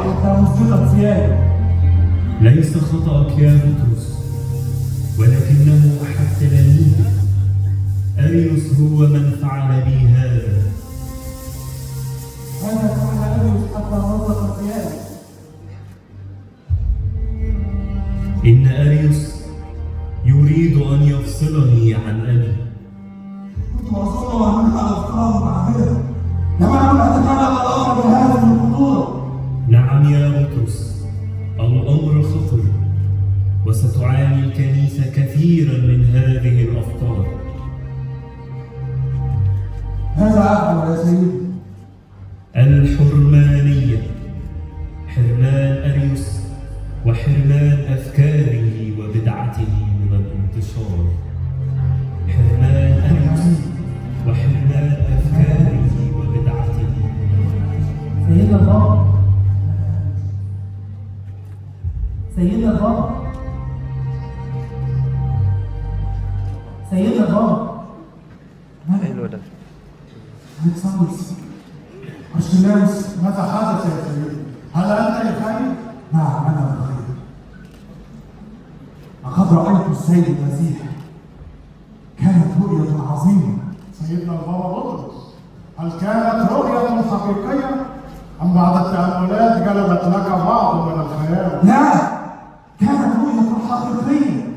حتى مصدقا سيادة. ليس خطأك يا بطرس، ولكنه أحد تلاميذه. أريوس هو من فعل بي هذا. هذا فعل أريوس حتى مصدقا سيادة. إن أريوس يريد أن يفصلني عن أبي. كنت أظن أنها أفكار معبدة، لم أكن أتكلم الأمر بهذه الخطورة. نعم يا بطرس، الأمر خطر، وستعاني الكنيسة كثيرا من هذه الأفكار. ماذا أفعل يا سيدي؟ الحرمانية، حرمان أريوس وحرمان أفكاره وبدعته من الانتشار. حرمان أريوس وحرمان أفكاره وبدعته من الانتشار. سيدنا البابا، سيدنا البابا، سيدنا البابا. حلو ده. ألكسندروس، أرشلاوس، ماذا حدث يا سيدي؟ هل أنت الخير؟ نعم أنا الخير. لقد رأيت السيد المسيح، كانت رؤية عظيمة. سيدنا البابا بطرس، هل كانت رؤية حقيقية أم بعد التأملات جلبت لك بعض من الخيال؟ لا، كانت رؤية حقيقية.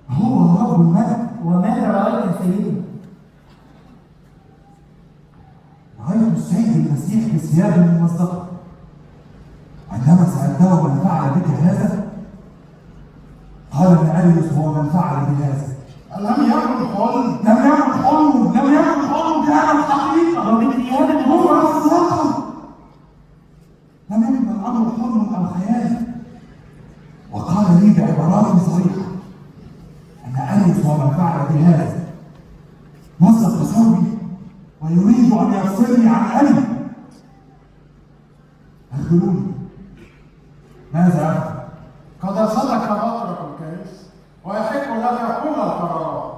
هو رب الملك. وماذا رأيت يا سيدي؟ رأيت السيد المسيح بثياب ممزقة. عندما سألته من فعل بك هذا، قال إن أريوس هو من فعل بهذا. لم يكن حلم. لم يكن حلم، لم يكن حلم، كانت حقيقة. وبالثياب هو ممزقة. لم يكن الأمر حلم أو خيال. وقال لي بعبارات صريحة أن أريوس هو من فعل بهذا. مزق ثوبي ويريد أن يفصلني عن أبي. أخبروني، ماذا أفعل؟ قد صدق بطرك الكنيسة ويحق لك كل القرارات.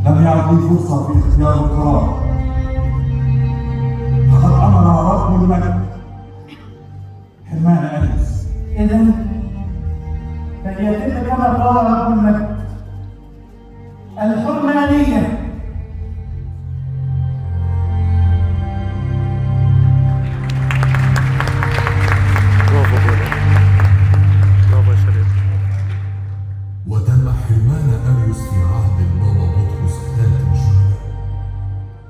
لم يعد لي فرصة في اختيار القرار. لقد أمر رب الملك حرمان أريوس. إذن فليتم كما قال رب الملك، الحرمانية. برافو بولا، برافو يا شريف. وتم حرمان أريوس في عهد البابا بطرس خاتم الشهداء.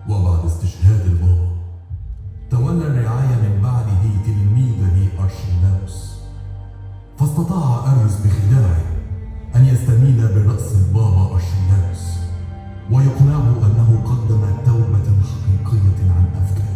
وبعد استشهاد البابا تولى الرعاية من بعده تلميذه أرشلاوس، فاستطاع أريوس بخداعه أن يستميل برأس البابا أرشلاوس ويقنعه أنه قدم توبة حقيقية عن أفكاره.